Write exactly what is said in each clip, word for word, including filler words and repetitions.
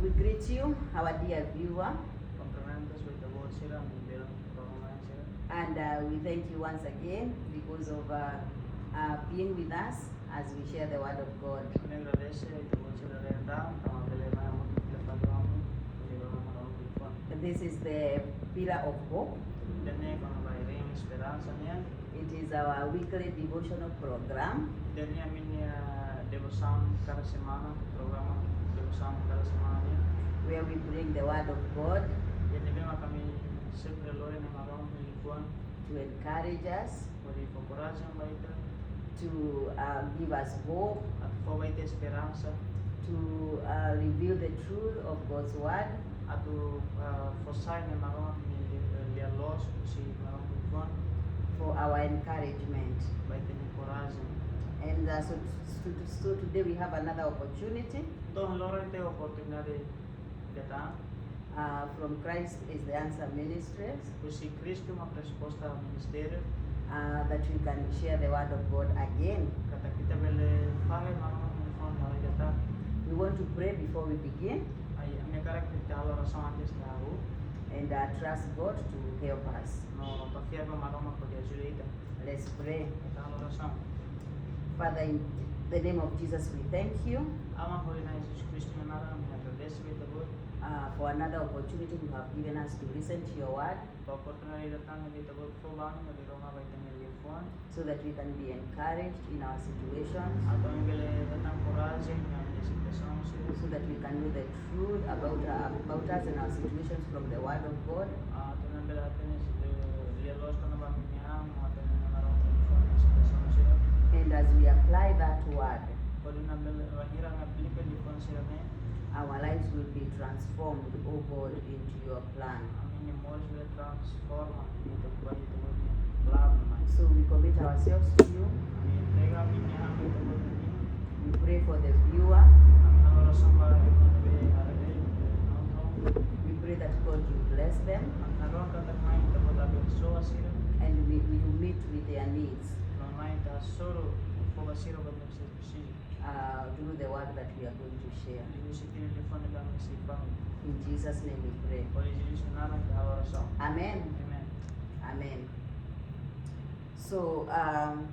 We greet you, our dear viewer. Kumprimentus ba ita-boot sira, ami-nia belun rona-na'in sira. And uh, we thank you once again because of uh, uh, being with us as we share the word of God. Ami agradese ita-boot sira ida-ne'e, tanba bele mai hamutuk fila fali ho ami, fila fali ho ami. This is the Pillar of Hope. Ida-ne'e kona-ba iring esperansa nian. It is our weekly devotional program Ida-ne'e ami-nia devosaun kada semana, programa devosaun kada semana nian. where we bring the word of God Ida-ne'e maka ami sempre lori Nai Maromak nia liafuan to encourage us, hodi fó korajen ba ita, to uh, give us hope, atu fó ba ita esperansa, to uh, reveal the truth of God's word, atu ah, fó sai Nai Maromak nia lia-loos, husi Maromak nia liafuan, for our encouragement. ba ita-nia korajen. And uh, so, so, so today we have another opportunity Entaun, loron ita iha oportunidade ida tan, uh, from Christ is the Answer Ministries husi Kristu Maka Resposta Ministériu, uh, that we can share the word of God again. katak ita bele fahe Maromak nia liafuan dala ida tan. We want to pray before we begin Ai, ami hakarak ita halo orasaun antes ita hahú. and uh, trust God to help us. No ita fiar ba Maromak hodi ajuda ita. Let's pray. Ita halo orasaun. Father, in the name of Jesus, we thank you Aman, hodi Nai Jesus Kristu nia naran, ami agradese ba ita-boot uh, for another opportunity you have given us to listen to your word ba oportunidade ida tan ne'ebé ita-boot fó ba ami hodi rona ba ita-nia liafuan, so that we can be encouraged in our situations, atu ami bele hetan korajen iha ami-nia situasaun sira, so that we can know the truth about, uh, about us and our situations from the word of God. atu ami bele hatene lia-loos kona-ba ami-nia an, atu ami bele rona ba situasaun sira. And as we apply that word, Hodi ami bele, wainhira ami aplika liafuan sira-ne'e, our lives will be transformed, oh God, into your plan. ami-nia moris bele transforma, ita ba ita-boot nia planu. So we commit ourselves to you. Ami entrega ami-nia an ba ita-boot nia. We pray for the viewer. Ami halo orasaun ba ema ne'ebé haree, ne'ebé nonton. We pray that God you bless them Ami harohan katak Nai ita-boot abensoa sira. and we, you meet with their needs No Nai ita hasoru fó ba sira buat ne'ebé sira presiza. uh, through the word that we are going to share. Liuhusi ita-nia liafuan ne'ebé ami sei fahe. In Jesus' name we pray. Hodi Jesus nia naran ita halo orasaun. Amen. Amen. Amen. So um,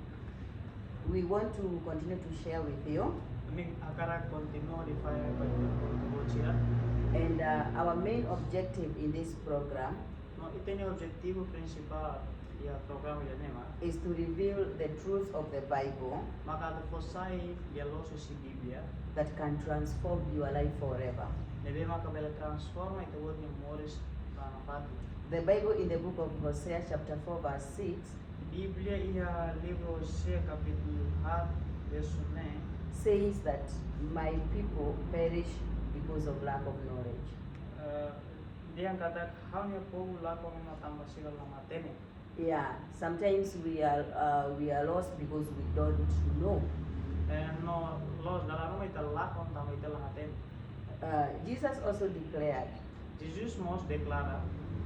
we want to continue to share with you. Ami hakarak kontinua hodi fahe ba ita-boot sira. And uh, our main objective in this program No ita-nia objetivu prinsipál iha programa ida-ne'e mak is to reveal the truth of the Bible maka atu fó sai lia-loos husi Bíblia that can transform your life forever. ne'ebé maka bele transforma ita-boot nia moris ba nafatin. The Bible in the book of Hosea, chapter four, verse six, Bíblia iha livru Oséias kapítulu haat, versu neen, says that my people perish because of lack of knowledge. eh, dehan katak ha'u-nia povu lakon ona tanba sira la hatene. Yeah, sometimes we are uh, we are lost because we don't know. Eh, no loos, dala ruma ita lakon tanba ita la hatene. Uh, Jesus also declared, Jesus mós deklara,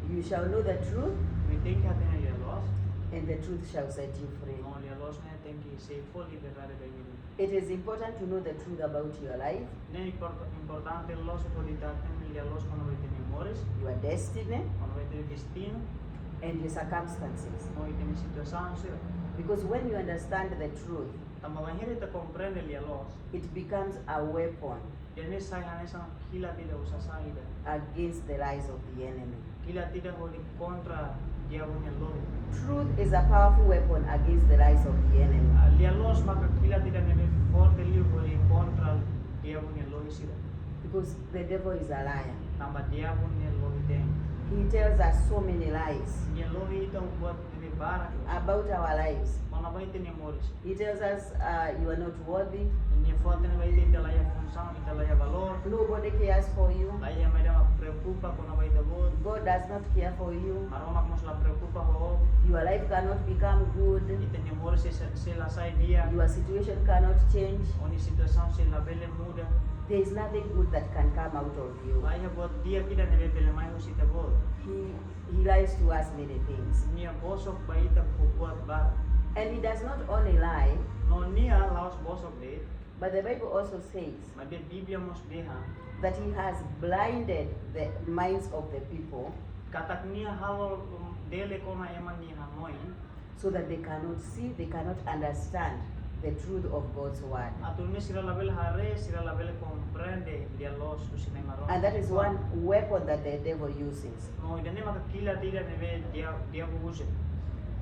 "You shall know the truth, imi tenke hatene lia-loos, and the truth shall set you free." no lia-loos ne'e tenke sei fó liberdade ba imi. It is important to know the truth about your life, Ne'e import-, importante loos hodi ita hatene lia-loos kona-ba ita-nia moris, your destiny, kona-ba ita-nia destinu, and your circumstances. no ita-nia situasaun sira. Because when you understand the truth, Tanba wainhira ita komprende lia-loos, it becomes a weapon ida-ne'e sai hanesan kilat ida, usa-saan ida. against the lies of the enemy. Kilat ida hodi kontra diabu nia lohi. Truth is a powerful weapon against the lies of the enemy. Ah, lia-loos maka kilat ida ne'ebé forte liu hodi kontra diabu nia lohi sira. Because the devil is a liar. Tanba diabu nia lohi-teen. He tells us so many lies Nia lohi ita buat ne'ebé barak. about our lives. Kona-ba ita-nia moris. He tells us, uh, "You are not worthy. Nia fó-hatene ba ita, ita la iha funsaun, ita la iha valór. Nobody cares for you. La iha ema ida mak preokupa kona-ba ita-boot. God does not care for you. Maromak mós la preokupa ho. Your life cannot become good. Ita-nia moris sei, sei la sai di'ak. Your situation cannot change. Ó-nia situasaun sei labele muda. There is nothing good that can come out of you." La iha buat di'ak ida ne'ebé bele mai husi ita-boot. He, he lies to us many things. Nia bosok ba ita ho buat barak. And he does not only lie No nia la'ós bosok de'it. But the Bible also says Maibé Bíblia mós dehan that he has blinded the minds of the people katak nia halo, um, delek ona ema nia hanoin, so that they cannot see, they cannot understand the truth of God's word. atu nune'e sira labele haree, sira labele komprende lia-loos husi Na'i Maromak. And that is one weapon that the devil uses No ida-ne'e maka kilat ida ne'ebé dia, diabu uza.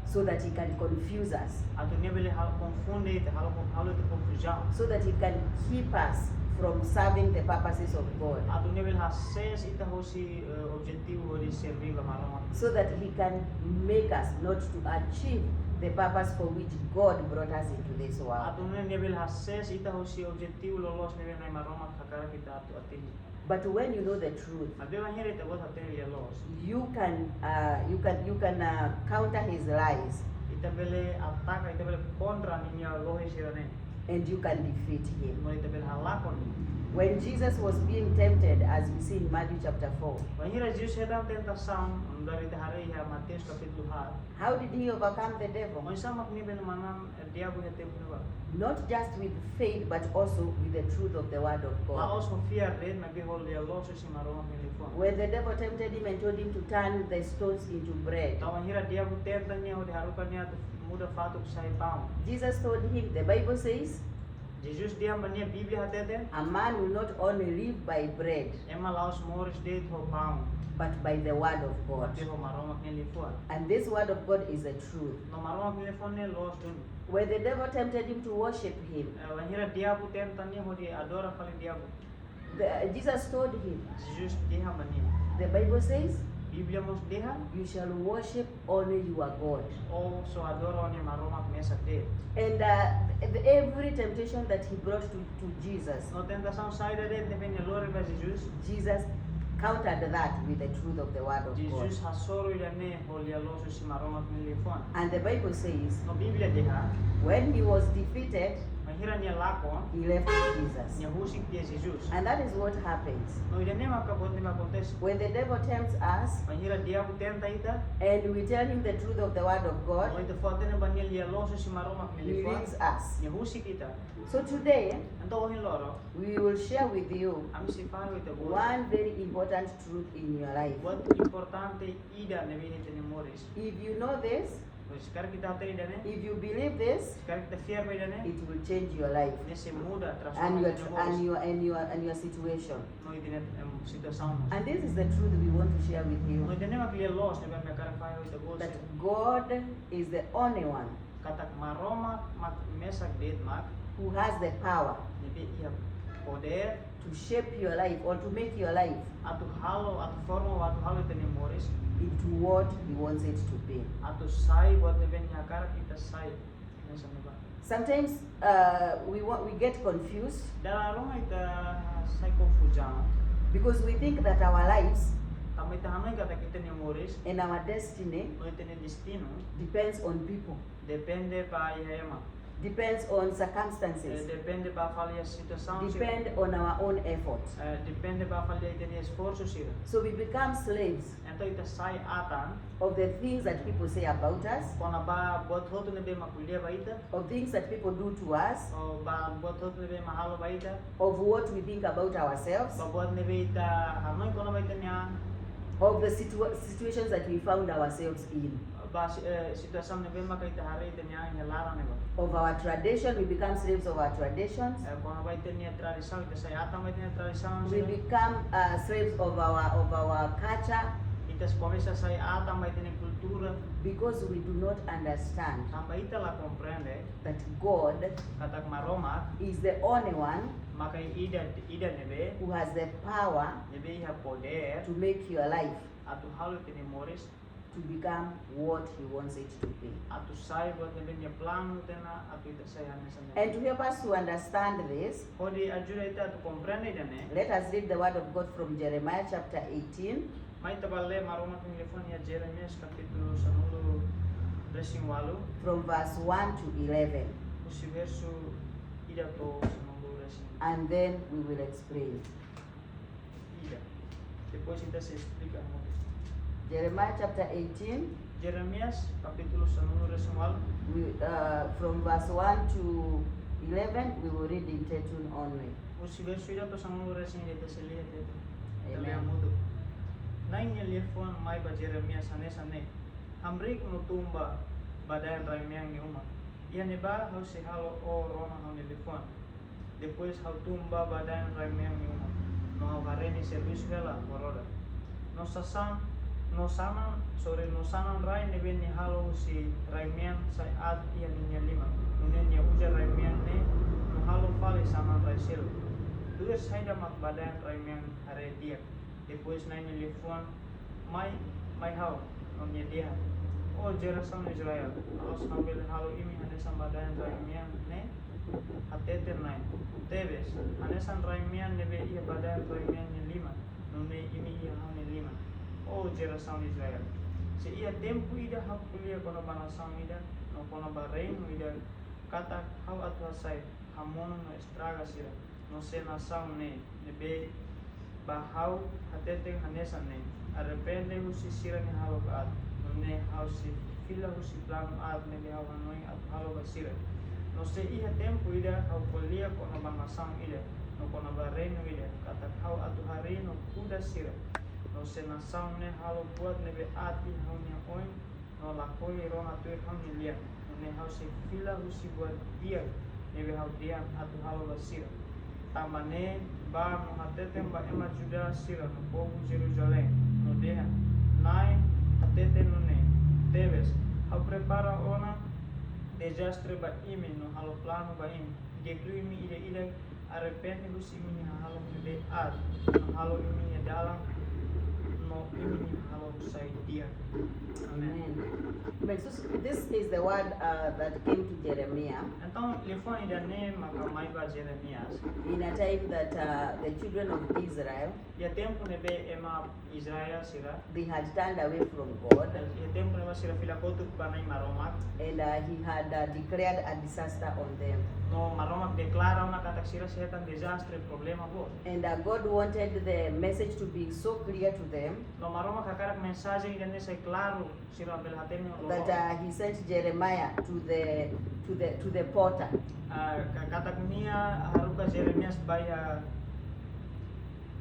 so that he can confuse us, Atu nia bele halo konfunde ita, halo, halo ita konfuzaun. so that he can keep us from serving the purposes of God, Atu nia bele hasees ita husi, eh, objetivu hodi serve ba Maromak. so that he can make us not to achieve the purpose for which God brought us into this world. Atu nune'e nia bele hasees ita husi objetivu loloos ne'ebé Na'i Maromak hakarak ita atu atinje. But when you know the truth, Maibé bainhira ita-boot hatene lia-loos, you can uh, you can you can uh, counter his lies ita bele ataka, ita bele kontra ninia lohi sira-ne'e. And you can defeat him. No ita bele halakon nia. When Jesus was being tempted, as we see in Matthew chapter four, Bainhira Jesus hetan tentasaun, nu'udar ita haree iha Mateus kapítulu haat. How did he overcome the devil? Oinsá mak nia bele manán, eh, diabu iha tempu ne'ebá? Not just with faith, but also with the truth of the word of God. La'ós ho fiar de'it, maibé ho lia-loos husi Maromak nia liafuan. When the devil tempted him and told him to turn the stones into bread, Entaun bainhira diabu tenta nia hodi haruka nia atu muda fatuk sai paun. Jesus told him, the Bible says, Jesus dehan ba nia, Bíblia hatete, a man will not only live by bread, ema la'ós moris de'it ho paun, but by the word of God. Maibé ho Maromak nia liafuan. And this word of God is the truth. No Maromak nia liafuan ne'e loos duni. When the devil tempted him to worship him, Eh, bainhira diabu tenta nia hodi adora fali diabu, the, Jesus told him, Jesus dehan ba nia, the Bible says, Bíblia mós dehan, you shall worship only your God. ó só adora ó-nia Maromak mesak de'it. And uh, th- every temptation that he brought to, to Jesus, No tentasaun saida de'it ne'ebé nia lori ba Jesus, Jesus countered that with the truth of the word of God. Jesus hasoru ida-ne'e ho lia-loos husi Maromak nia liafuan. And the Bible says, No Bíblia dehan, when he was defeated, bainhira nia lakon, he left Jesus. Nia husik tiha Jesus. And that is what happens. No ida-ne'e maka buat ne'ebé akontese. When the devil tempts us Bainhira diabu tenta ita, and we tell him the truth of the word of no God, ita fó-hatene ba nia lia-loos husi Maromak nia he liafuan, leaves us. Nia husik ita. So today, Entaun ohin loron, we will share with you ami sei fahe ho ita-boot one very important truth in your life. Buat importante ida ne'ebé iha ita-nia moris. If you know this, Maibé se karik ita hatene ida-ne'e, if you believe this, se karik ita fiar ba ida-ne'e, it will change your life nia sei muda, and transforma your, ita-nia and moris. your, and your, and your situation. No ita-nia, em, situasaun. And this is the truth we want to share with No you, ida-ne'e mak lia-loos ne'ebé ami hakarak fahe ho ita-boot that sira. God is the only one Katak Maromak mak mesak de'it mak who has the power ne'ebé iha podér to shape your life or to make your life atu halo, atu forma, atu halo ita-nia moris into what he wants it to be. atu sai buat ne'ebé nia hakarak ita sai. Hanesan ne'ebá. Sometimes uh, we, wa- we get confused Dala ruma ita sai konfuzaun. Because we think that our lives Tanba ita hanoin katak ita-nia moris, and our destiny no ita-nia destinu, depends on people, depende ba iha ema. depends on Eh, circumstances, depende ba fali iha situasaun sira. Depend on our own effort. Eh, depende ba fali iha ita-nia esforsu sira. So we become slaves Entaun ita sai atan of the things that people say about us, kona-ba buat hotu ne'ebé ema ko'alia ba ita, of things that people do to us, ou ba buat hotu ne'ebé ema halo ba ita, of what we think about ourselves, ba buat ne'ebé ita hanoin kona-ba ita-nia an, of the situa- situations that we found ourselves in, ba si- eh, situasaun ne'ebé maka ita haree ita-nia an iha laran ne'ebá. Of our tradition, we become slaves of our traditions. Eh, kona-ba ita-nia tradisaun, ita sai atan ba ita-nia tradisaun We sira. Become uh, slaves of our of our culture Ita komesa sai atan ba ita-nia kultura. Because we do not understand Tanba ita la komprende that God katak Maromak is the only one maka ida, ida ne'ebé who has the power ne'ebé iha podér to make your life atu halo ita-nia moris to become what He wants it to be. Atu sai buat ne'ebé nia planu tiha ona atu ita sai hanesan ne'e. And to help us to understand this, Hodi ajuda ita atu komprende ida-ne'e, let us read the word of God from Jeremiah chapter eighteen, mai ita bá lee Maromak nia liafuan iha Jeremias kapítulu sanulu-resin-ualu, from verse one to eleven, husi versu ida to'o sanulu-resin-ida. And then we will explain. Depois ita sei esplika mós. Jeremiah chapter eighteen, Jeremias kapítulu sanulu-resin-ualu, we, uh, from verse one to eleven, we will read in Tetun only. Husi versu ida to'o sanulu-resin-ida ita sei lee Tetun. Ita lee hamutuk. Na'in nia liafuan mai ba Jeremias hanesan ne'e: Hamriik no tun ba badaen rai-mean nia uma. Iha ne'ebá ha'u sei halo ó rona ha'u-nia liafuan. Depois ha'u tun ba badaen rai-mean nia uma, no ha'u haree nia servisu hela ho roda. No sasan, no sanan, sorry, no sanan rai ne'ebé nia halo husi rai-mean sai aat iha ninia liman. Nune'e nia uza rai-mean ne'e no halo fali sanan rai seluk. Tuir saida mak badaen rai-mean haree di'ak. Depois Na'in nia liafuan mai, mai ha'u, no nia dehan: Ó jerasaun Israel, la'ós ha'u bele halo imi hanesan badaen rai-mean ne'e? Hatete Na'i: Tebes, hanesan rai-mean ne'ebé iha badaen rai-mean nia liman, nune'e imi iha ha'u-nia liman, ó jerasaun Israel. Se iha tempu ida ha'u ko'alia kona-ba nasaun ida no kona-ba reinu ida katak ha'u atu hasai, hamonu no estraga sira, no se nasaun ne'e, ne'ebé ba ha'u hateten hanesan ne'e: Arrepende husi sira-nia hahalok aat, nune'e ha'u sei fila husi planu aat ne'ebé ha'u hanoin atu halo ba sira. No se iha tempu ida ha'u ko'alia kona-ba nasaun ida no kona-ba reinu ida katak ha'u atu harii no kuda sira, no se nasaun ne'e halo buat ne'ebé aat iha ha'u-nia oin, no lakohi rona tuir ha'u-nia lian, nune'e ha'u sei fila husi buat di'ak ne'ebé ha'u dehan atu halo ba sira. Tanba ne'e bá no hateten ba ema Judá sira no povu Jeruzalein, no dehan: Na'i hateten nune'e: Tebes, ha'u prepara ona dezastre ba imi no halo planu ba imi, ida-idak imi ida-idak arrepende husi imi-nia hahalok ne'ebé aat, no halo imi-nia dalan no imi-nia hahalok sai di'ak. Amen. Amen. Amen. So this is the word, uh, that came to Jeremiah. Entaun liafuan ida-ne'e maka mai ba Jeremias. In a time that, uh, the children of Israel, iha tempu ne'ebé ema Israel sira, they had turned away from God. Iha tempu ne'ebá sira fila kotuk ba Na'i Maromak. And, uh, he had, uh, declared a disaster on them. No Maromak deklara ona katak sira sei hetan dezastre, problema boot. And, uh, God wanted the message to be so clear to them. No Maromak hakarak mensajen ida-ne'e sai klaru, sira bele hatene ho loos. That, uh, he sent Jeremiah to the, to the, to the potter. Ah, ka-, katak nia haruka Jeremias ba iha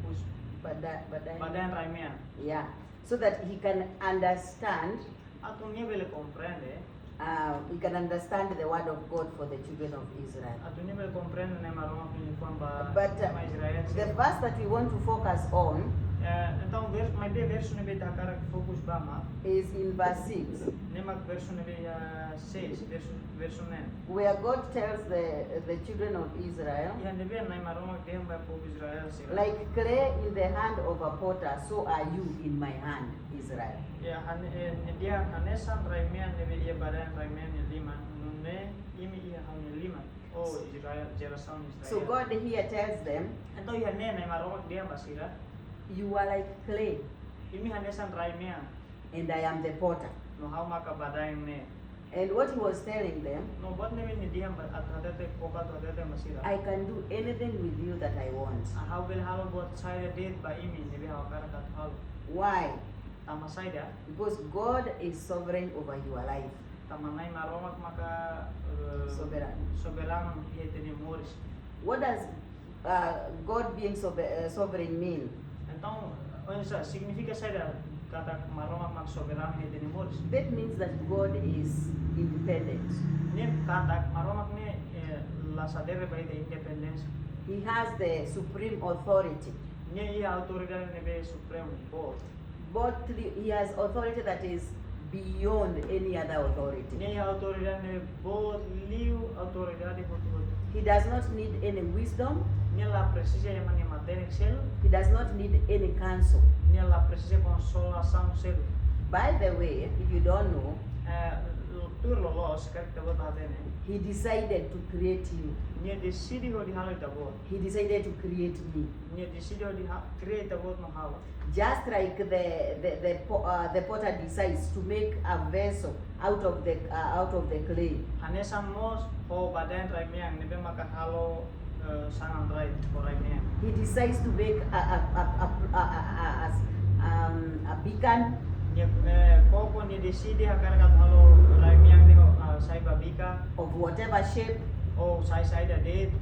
hus-, bada-, badaen, badaen rai-mean. Yeah. So that he can understand. Atu nia bele komprende. Uh, we can understand the word of God for the children of Israel. Atu nia bele komprende Na'i Maromak nia liafuan ba, but, uh, ema Israel sira. The verse that we want to focus on, eh, entaun vers-, maibé versu ne'ebé ita hakarak fokus ba mak, is in verse six. Ne'e mak versu ne'ebé, eh, seis, versu, versu neen. Where God tells the, the children of Israel, iha ne'ebé Na'i Maromak dehan ba povu Israel sira: Like clay in the hand of a potter, so are you in my hand, Israel. Ya, han-, eh, nia dehan hanesan rai-mean ne'ebé iha badaen rai-mean nia liman, nune'e imi iha ha'u-nia liman, ó Israel, jerasaun Israel. So God here tells them, entaun iha ne'e Na'i Maromak dehan ba sira: You are like clay. Imi hanesan rai-mean. And I am the potter. No ha'u maka badaen ne'e. And what he was telling them, no buat ne'ebé nia dehan ba, atu hatete koko, atu hatete ba sira: I can do anything with you that I want. Ah, ha'u bele halo buat saida de'it ba imi ne'ebé ha'u hakarak atu halo. Why? Tanba saida? Because God is sovereign over your life. Tanba Na'i Maromak maka, eh, soberanu, soberanu iha ita-nia moris. What does, uh, God being sobe-, uh, sovereign mean? Entaun, oinsá, signifika saida katak Maromak mak soberanu iha ita-nia moris? That means that God is independent. Ne'e katak Maromak ne'e, eh, la sadere ba ita independénsia. He has the supreme authority. Nia iha autoridade ne'ebé supremu boot. Both li-, he has authority that is beyond any other authority. Nia iha autoridade ne'ebé boot liu autoridade hotu-hotu. He does not need any wisdom. Nia la presiza ema nia matenek seluk. He does not need any counsel. Nia la presiza konsolasaun seluk. By the way, if you don't know, eh, tuir loloos, karik ita-boot la hatene, he decided to create you. Nia deside hodi halo ita-boot. He decided to create me. Nia deside hodi ha-, kria ita-boot no halo. Just like the, the, the po-, uh, the potter decides to make a vessel out of the, uh, out of the clay. Hanesan mós ho badaen rai-mean ne'ebé maka halo, eh, sanan rai ho rai-mean. He decides to make a, a, a, a, a, a, a, um, a beacon. Nia, eh, koko nia deside hakarak atu halo rai-mean ne'e, ah, sai ba bika. Of whatever shape. Ou sai saida de'it.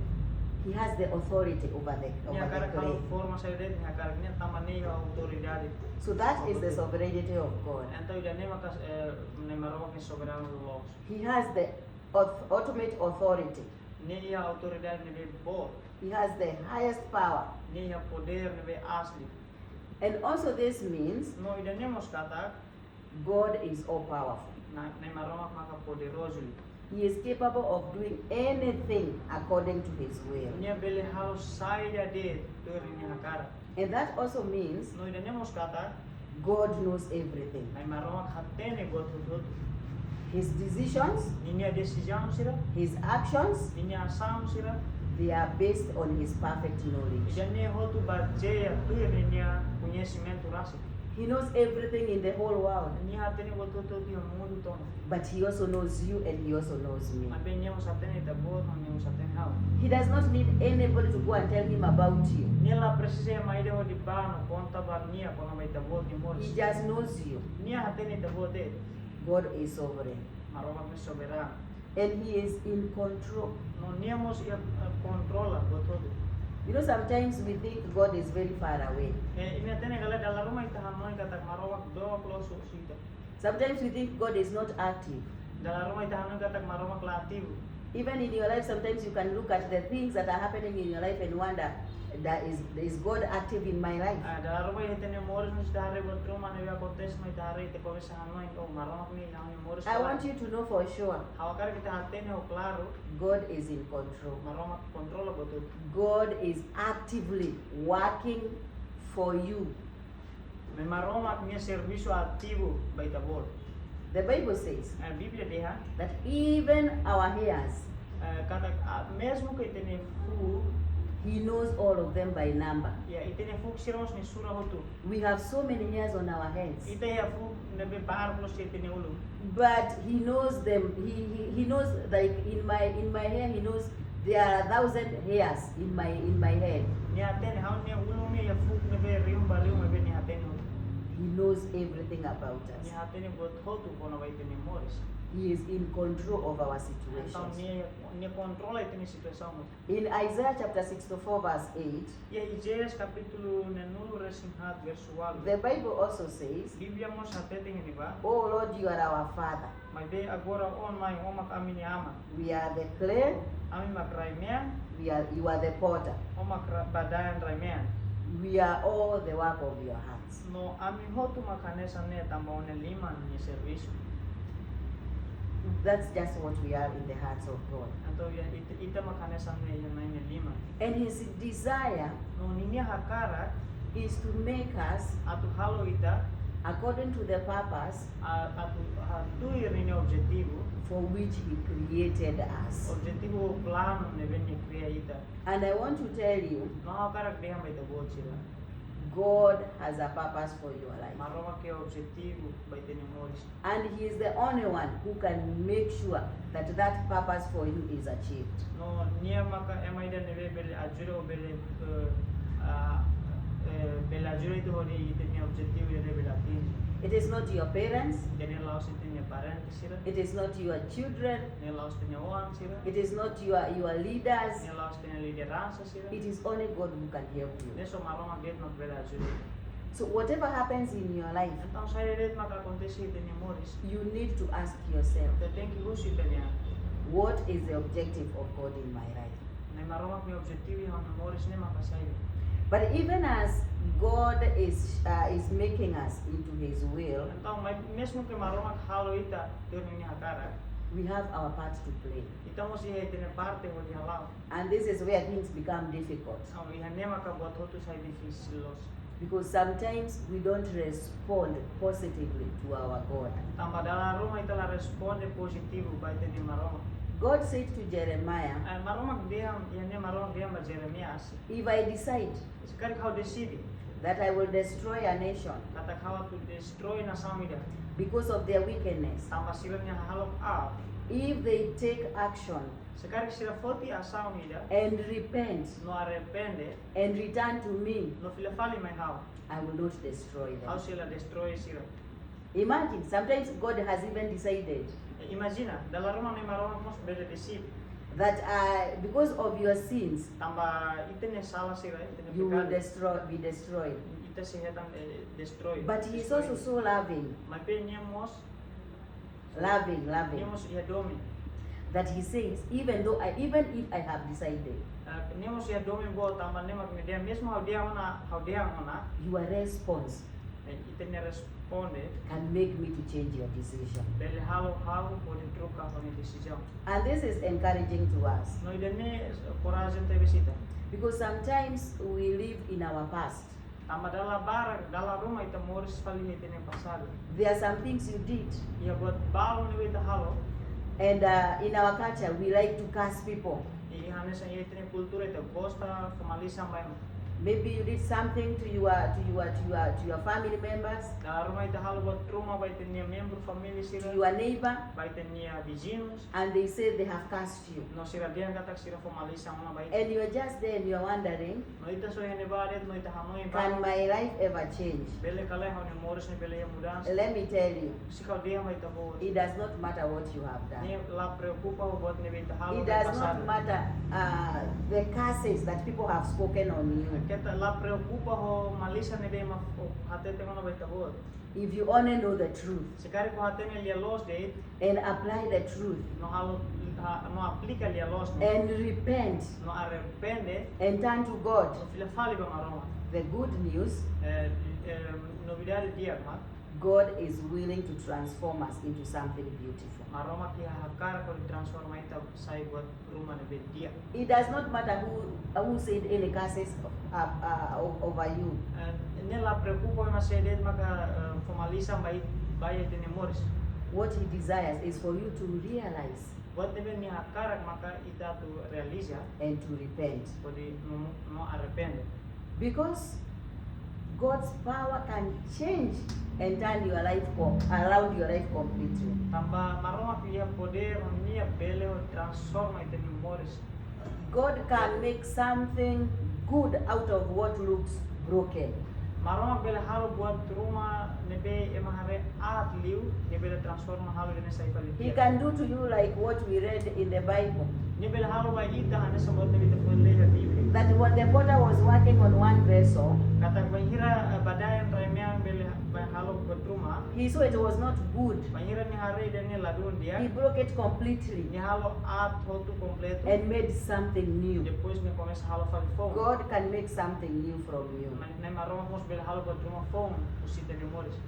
He has the authority over the, Nia over the hakarak halo clay. Forma saida de'it, nia hakarak, nia tanba nia iha autoridade. So that is the sovereignty of God. Entaun ida-ne'e maka, eh, Nai Maromak nia soberanu loos. He has the auth- ultimate authority. Nia iha autoridade ne'ebé boot. He has the highest power. Nia iha podér ne'ebé aas liu. And also this means No ida-ne'e mós katak, God is all powerful. Nai, Nai Maromak maka poderozu liu. He is capable of doing anything according to his will. Nia bele halo saida de'it tuir nia hakarak. And that also means No ida-ne'e mós katak, God knows everything. Nai Maromak hatene buat hotu-hotu. His decisions, Ninia desizaun sira, his actions, ninia asaun sira, they are based on his perfect knowledge. ida-ne'e hotu bazeia tuir ninia koñesimentu rasik. He knows everything in the whole world. Nia hatene buat hotu-hotu iha mundu tomak. But he also knows you and he also knows me. Maibé nia mós hatene ita-boot, no nia mós hatene ha'u. He does not need anybody to go and tell him about you. Nia la presiza ema ida hodi bá no konta ba nia kona-ba ita-boot nia moris. He just knows you. Nia hatene ita-boot de'it. God is sovereign. Maromak nia soberanu. And he is in control. No nia mós iha, eh, kontrola buat hotu. You know, sometimes we think God is very far away. Eh, imi hatene ka lae, dala ruma ita hanoin katak Maromak dook loos husi ita. Sometimes we think God is not active. Dala ruma ita hanoin katak Maromak la ativu. Even in your life, sometimes you can look at the things that are happening in your life and wonder, that is, is God active in my life? Ah, dala ruma iha ita-nia moris mós ita haree buat ruma ne'ebé akontese, maibé ita haree, ita komesa hanoin, oh, Maromak ne'e iha ha'u-nia moris. I want you to know for sure, Ha'u hakarak ita hatene ho klaru, God is in control. Maromak kontrola buat hotu. God is actively working for you. Maibé Maromak nia servisu ativu ba ita-boot. The Bible says Eh, Bíblia dehan, that even our hairs, eh, katak, ah, mezmu ke ita-nia fuuk, he knows all of them by number. ya, ita-nia fuuk sira mós nia sura hotu. We have so many hairs on our heads. Ita iha fuuk ne'ebé barak loos iha ita-nia ulun. But he knows them. He, he, he knows, like, in my, in my hair, he knows there are a thousand hairs in my, in my head. Nia hatene ha'u-nia ulun ne'e iha fuuk ne'ebé rihun ba rihun, maibé nia hatene hotu. He knows everything about us. Nia hatene buat hotu kona-ba ita-nia moris. He is in control of our Entaun situations. nia, nia kontrola ita-nia situasaun hotu. In Isaiah chapter sixty-four, verse eight, Iha Isaías kapítulu neenulu-resin-haat, versu ualu. The Bible also says, Bíblia mós hatete iha ne'ebá, "Oh Lord, you are our Father. Maibé agora, ó Nai, ó mak ami-nia aman. We are the clay, Ami mak rai-mean, we are, you are the potter. ó mak ra-, badaen rai-mean. We are all the work of your hands." No ami hotu mak hanesan ne'e tanba ó-nia liman nia servisu. That's just what we are in the hands of God. Entaun, ya, ita, ita mak hanesan ne'e iha Nai nia liman. And his desire No ninia hakarak is to make us atu halo ita, according to the purpose a, atu, a, tuir ninia objetivu. for which he created us. Objetivu ou planu ne'ebé nia kria ita. And I want to tell you, No ha'u hakarak dehan ba ita-boot sira, God has a purpose for your life. Maromak iha objetivu ba ita-nia moris. And he is the only one who can make sure that that purpose for you is achieved. No nia maka ema ida ne'ebé bele ajuda ou bele, eh, ah, eh, bele ajuda ita hodi ita-nia objetivu ida bele atinji. It is not your parents. Ida-ne'e la'ós ita-nia parente sira. It is not your children. Ne'e la'ós ita-nia oan sira. It is not your, your leaders. Ne'e la'ós ita-nia lideransa sira. It is only God who can help you. Ne'e só Maromak de'it mak bele ajuda. So whatever happens in your life, Entaun, saida de'it maka akontese iha ita-nia moris, you need to ask yourself, ita tenke husu ita-nia an, what is the objective of God in my life? Nai Maromak nia objetivu iha ha'u-nia moris ne'e maka saida? But even as God is, uh, is making us into his will, Entaun, mai-, mezmu ke Maromak halo ita tuir ninia hakarak, we have our part to play. ita mós iha ita-nia parte hodi hala'o. And this is where things become difficult. Entaun, iha ne'e maka buat hotu sai difisil loos. Because sometimes we don't respond positively to our God. Tanba dala ruma ita la responde pozitivu ba ita-nia Maromak. God said to Jeremiah, Eh, Maromak dehan, iha ne'e Maromak dehan ba Jeremias, "If I decide se karik ha'u deside that I will destroy a nation katak ha'u atu destrói nasaun ida because of their wickedness, tanba sira-nia hahalok aat, if they take action se karik sira foti asaun ida and repent no arrepende and return to me, no fila fali mai ha'u, I will not destroy them." ha'u sei la destrói sira. Imagine, sometimes God has even decided Eh, imajina, dala ruma Nai Maromak mós bele deside That uh, because of your sins, Tanba ita-nia sala sira, ita-nia you will pekadu, destroy, be destroyed. Ita sei hetan, eh, destroi. But he is Destroi. Also so loving, Maibé nia mós, loving, nia loving, mós iha domin. That he says, even though I, even if I have decided, Eh, nia mós iha domin boot tanba nia mak nia dehan, mezmu ha'u dehan ona, ha'u dehan ona, your response eh, ita-nia responde can make me to change your decision. bele halo ha'u hodi troka ha'u-nia desizaun. And this is encouraging to us. No ida-ne'e korajen tebes ita. Because sometimes we live in our past. Tanba dala barak, dala ruma ita moris fali iha ita-nia pasadu. There are some things you did. Iha buat balu ne'ebé ita halo. And uh, in our culture, we like to curse people. I hanesan iha ita-nia kultura ita gosta fó malisan ba ema. Maybe you did something to your to your to your to your family members, Dala ruma ita halo buat ruma ba ita-nia membru família sira, to your neighbor, ba ita-nia vizinhus. And they say they have cursed you. No sira dehan katak sira fó malisan ona ba ita. And you're just there and you're wondering, No ita só iha ne'ebá de'it, no ita hanoin can ba, my life ever change? Bele ka lae ha'u-nia moris ne'e bele iha mudansa? Let me tell you, Husik ha'u dehan ba ita-boot. It does not matter what you have done. Ne'e la preokupa ho buat ne'ebé ita halo iha It does pasadu. Not matter uh, the curses that people have spoken on you. Keta la preokupa ho malisan ne'ebé ema fó, hatete ona ba ita-boot. If you only know the truth. Se karik ó hatene lia-loos de'it. And apply the truth. No halo, ha, no aplika lia-loos ne'e. And repent. No arrepende. And turn to God. No fila fali ba Maromak. The good news. Eh, eh, novidade di'ak mak. God is willing to transform us into something beautiful. Maromak iha hakarak hodi transforma ita sai buat ruma ne'ebé di'ak. It does not matter who who said any curses uh, uh, o- over you. Eh, ne'e la preokupa ema sé de'it maka, eh, fó malisan ba i-, ba ita-nia moris. What he desires is for you to realize Buat ne'ebé nia hakarak maka ita atu realiza. And to repent. Hodi no, no arrepende. Because God's power can change and turn your life, com- around your life completely. Tanba Maromak iha podér, nia bele transforma ita-nia moris. God can make something good out of what looks broken. Maromak bele halo buat ruma ne'ebé ema haree aat liu, nia bele transforma halo ida-ne'e sai fali di'ak. He can do to you like what we read in the Bible. Nia bele halo ba ita hanesan buat ne'ebé ita foin lee iha Bíblia. That when the potter was working on one vessel, Katak bainhira, eh, badaen rai-mean bele ba halo buat ruma. He saw it was not good. Bainhira nia haree ida-ne'e ladún di'ak. He broke it completely Nia halo aat hotu kompletu. And made something new. Depois nia komesa halo fali foun. God can make something new from you. Ne'e Maromak mós bele halo buat ruma foun husi ita-nia moris.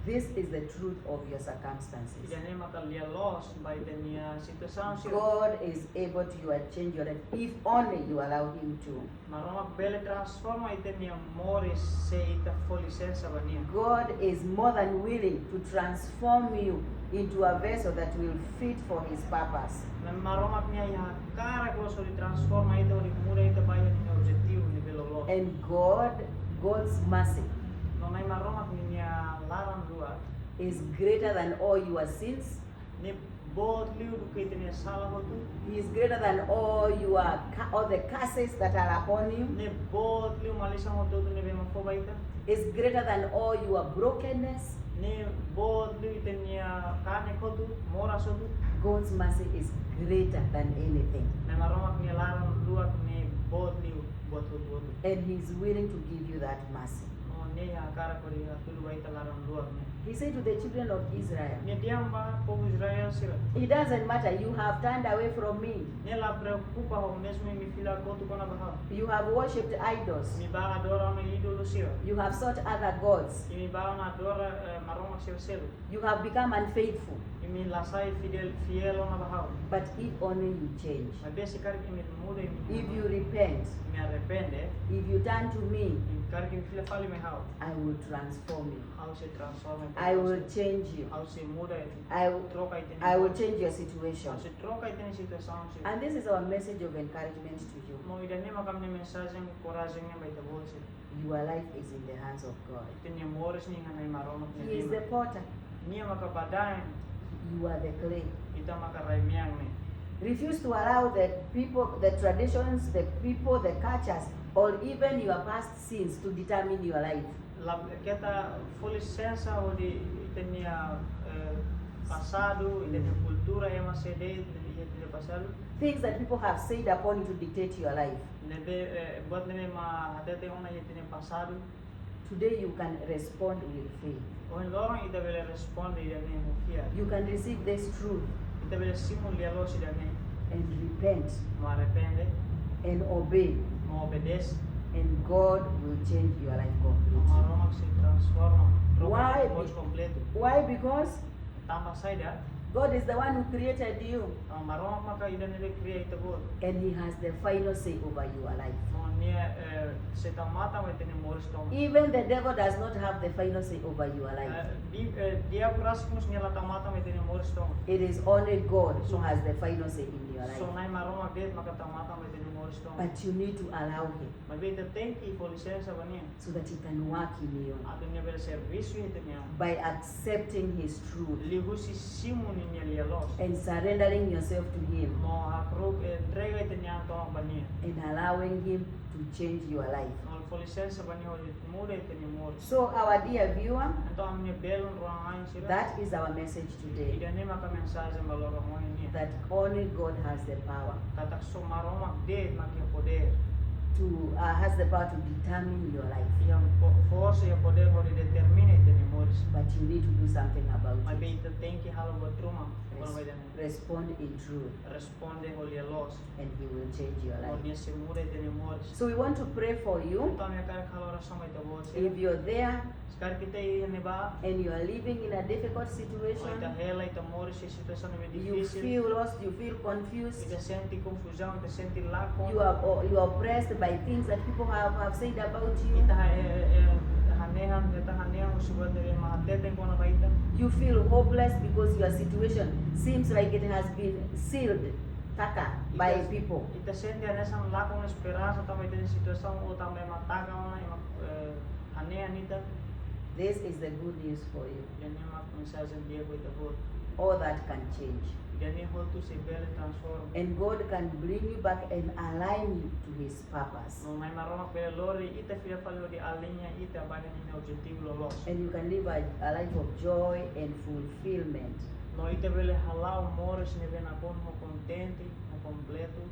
This is the truth of your circumstances. Ida-ne'e maka lia-loos ba ita-nia situasaun sira. God is able to your change your life if only you allow Him to. Maromak bele transforma ita-nia moris se ita fó lisensa ba nia. God is more than willing to transform you into a vessel that will fit for His purpose. Maromak nia iha hakarak loos hodi transforma ita, hodi muda ita ba iha nia objetivu ne'ebé loloos. And God, God's mercy No Nai Maromak nia laran-luak is greater than all your sins. Ne'e boot liu duké ita-nia sala hotu. He is greater than all your cu- all the curses that are upon you. Ne'e boot liu malisan hotu-hotu ne'ebé ema fó ba ita. Is greater than all your brokenness. Ne'e boot liu ita-nia kanek hotu, moras hotu. God's mercy is greater than anything. Nai Maromak nia laran-luak ne'e boot liu buat hotu-hotu. And He is willing to give you that mercy. No nia hakarak hodi hatudu ba ita laran-luak ne'e. He said to the children of Israel, Nia dehan ba povu Israel sira. It doesn't matter, you have turned away from me. Ne'e la preokupa ho mezmu imi fila kotuk ona ba ha'u. You have worshipped idols. Imi bá adora ona ídolu sira. You have sought other gods. Imi bá ona adora, eh, maromak sira seluk. You have become unfaithful. Imi la sai fidel, fiel ona ba ha'u. But if only you change, Maibé se karik imi muda, imi if you repent, imi arrepende, if you turn to me, imi karik imi fila fali mai ha'u, I will transform you. Ha'u sei transforma. I will change you. Ha'u sei muda ita. I will, Troka ita-nia. I will change your situation. Ha'u sei troka ita-nia situasaun sira. And this is our message of encouragement to you. No ida-ne'e maka ami-nia mensajen korajen ba ita-boot sira. Your life is in the hands of God. Ita-nia moris ne'e iha Nai Maromak nia liman. He is the potter. Nia maka badaen. You are the clay. Ita maka rai-mean ne'e. Refuse to allow the people, the traditions, the people, the cultures, or even your past sins to determine your life. La, keta fó lisensa hodi ita-nia, eh, pasadu, ita-nia kultura, ema sé de'it, ita-nia pasadu. Things that people have said upon you to dictate your life. Ne'ebé, eh, buat ne'ebé ema hatete ona iha ita-nia pasadu. Today you can respond with faith. Ohin loron ita bele responde ida-ne'e ho fiar. You can receive this truth Ita bele simu lia-loos ida-ne'e. And repent No arrepende. And obey. No obedese. And God will change your life No completely. Maromak sei transforma. Troka Why ita-nia moris be- kompletu. Why? Because Tanba saida? God is the one who created you. Tanba Maromak maka ida ne'ebé kria ita-boot. And he has the final say over your life. No nia, eh, sei tau matan ba ita-nia moris tomak. Even the devil does not have the final say over your life. Eh, di-, eh, diabu rasik mós nia la tau matan ba ita-nia moris tomak. It is only God who has the final say in your life. Só Na'i Maromak de'it maka tau matan ba ita-nia moris tomak. But you need to allow him. Maibé ita tenke fó lisensa ba nia. So that he can work in you. Atu nia bele servisu iha ita-nia an. By accepting his truth. Liuhusi simu ninia lia-loos. And surrendering yourself to him. No hakru'uk, eh, entrega ita-nia an tomak ba nia. And allowing him to change your life. No fó lisensa ba nia hodi muda ita-nia moris. So our dear viewer, Entaun ami-nia belun rona-na'in sira. That is our message today. Ida-ne'e maka mensajen ba loron ohin nian. That only God has the power Katak só Maromak de'it mak iha podér. To, uh, has the power to determine your life. Iha po-, forsa, iha podér hodi determina ita-nia moris. But you need to do something about Maibé it. Ita tenke halo buat ruma. Res- Kona-ba ida-ne'e. Respond in truth. Responde ho lia-loos. And he will change your No life. nia sei muda ita-nia moris. So we want to pray for you. Entaun ami hakarak halo orasaun ba ita-boot sira. If you're there Se karik ita iha ne'ebá, and you are living in a difficult no ita situation, hela, ita moris iha situasaun ne'ebé you difisil. Feel lost, you feel confused, Ita sente konfuzaun, ita sente lakon. You are, you are oppressed by things that people have, have said about you. Ita ha-, eh, eh, eh, hanehan, ita hanehan husi buat ne'ebé ema hatete kona-ba ita. You feel hopeless because your situation seems like it has been sealed, taka, by Ita, people. Ita sente hanesan lakon esperansa tanba ita-nia situasaun ou tanba ema taka ona, ema, eh, hanehan ita. This is the good news for you. Ida-ne'e mak mensajen di'ak ba ita-boot. All that can change. Ida-ne'e hotu sei bele transforma. And God can bring you back and align you to His purpose. No Na'i Maromak bele lori ita fila fali hodi aliña ita ba ninia objetivu loloos. And you can live a, a life of joy and fulfillment. No ita bele hala'o moris ne'ebé nakonu ho kontente, ho kompletu.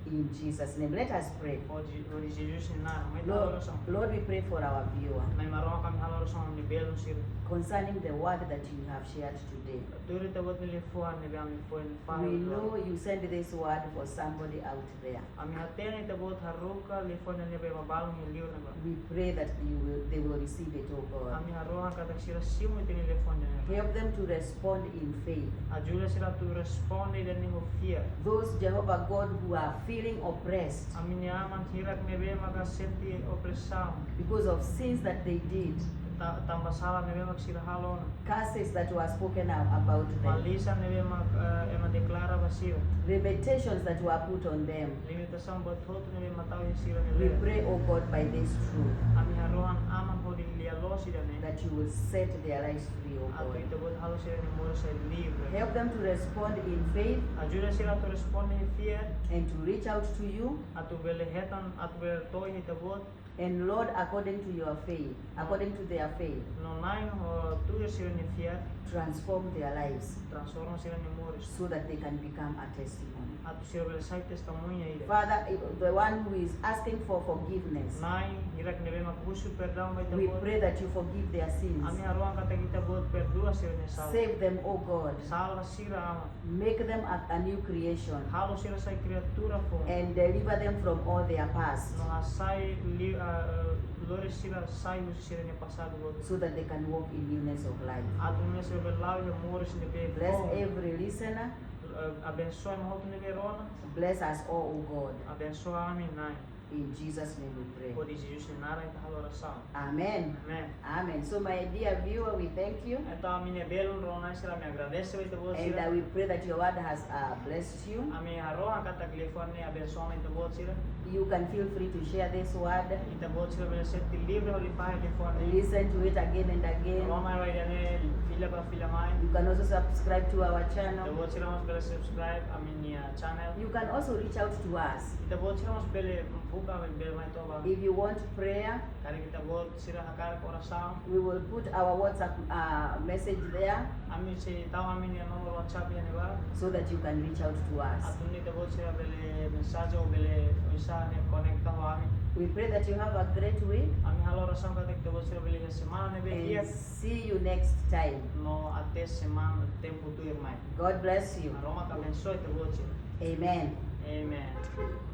In Jesus' name, let us pray. Hodi, hodi Jesus nia naran, mai ita Lord, orasaun. Lord, we pray for our viewer. Na'i Maromak, ami halo orasaun ami-nia belun sira. Concerning the word that you have shared today. Tuir ita-boot nia liafuan ne'ebé ami foin fó. We know you sent this word for somebody out there. Ami hatene ita-boot haruka liafuan ne'e ba ema balun iha liur ne'ebá. We pray that you will, they will receive it, oh God. Ami harohan katak sira simu ita-nia liafuan ne'e. Help them to respond in faith. Ajuda sira atu responde ida-ne'e ho fiar. Those, Jehovah God, who are feeling oppressed Ami-nia Aman hirak ne'ebé maka sente opresaun. Because of sins that they did. Ta-, tanba sala ne'ebé maka sira halo ona. Curses that were spoken out about them. Maldisaun ne'ebé maka, eh, ema deklara ba sira. Limitations that were put on them. Limitasaun buat hotu ne'ebé ema tau iha sira-nia We leet. Pray, oh God, by this truth. Ami harohan Aman hodi lia-loos ida-ne'e. That you will set their lives free, oh Atu God. ita-boot halo sira-nia moris sai livre. Help them to respond in faith Ajuda sira atu responde ho fiar. and to reach out to you. Atu bele hetan, atu bele to'o iha ita-boot. And Lord, according to your faith, according to their faith, No Na'i, ho tuir sira-nia fiar. Transform their lives Transforma sira-nia moris. So that they can become a testimony. Atu sira bele sai testemuña ida. Father, the one who is asking for forgiveness, Na'i, hirak ne'ebé maka husu perdaun ba we ita-boot. Pray that you forgive their sins. Ami harohan katak ita-boot perdua sira-nia sala. Save them, oh God. Salva sira, Aman. Make them a, a new creation. Halo sira sai kriatura foun. And deliver them from all their past. No hasai li-, ah, eh, lori sira sai husi sira-nia pasadu hotu. So that they can walk in newness of life. Atu nune'e sira bele la'o iha moris ne'ebé foun. Bless every listener. Eh, abensoa ema hotu ne'ebé rona. Bless us all, oh God. Abensoa ami, Na'i. In Jesus' name we pray. Hodi Jesus nia naran ita halo orasaun. Amen. Amen. Amen. So, my dear viewer, we thank you. Entaun, ami-nia belun rona-na'in sira, ami agradese ba ita-boot And sira. uh, we pray that your word has uh, blessed you. Ami harohan katak liafuan ne'e abensoa ona ita-boot sira. You can feel free to share this word. Ita-boot sira bele sente livre hodi fahe liafuan ne'e. Listen to it again and again. Rona ba ida-ne'e fila ba fila mai. You can also subscribe to our channel. Ita-boot sira mós bele subscribe ami-nia channel. You can also reach out to us. Ita-boot sira mós bele Ami bele mai toba. If you want prayer, Karik ita-boot sira hakarak orasaun, we will put our WhatsApp uh, message there ami sei tau ami-nia nomor WhatsApp iha ne'ebá. So that you can reach out to us. Atu nune'e ita-boot sira bele mensajen ou bele bisa ne'e konekta ho ami. We pray that you have a great week. Ami halo orasaun katak ita-boot sira bele iha semana ne'ebé di'ak. And see you next time. No até semana, tempu tuirmai. God bless you. Maromak abensoa ita-boot sira. Amen. Amen.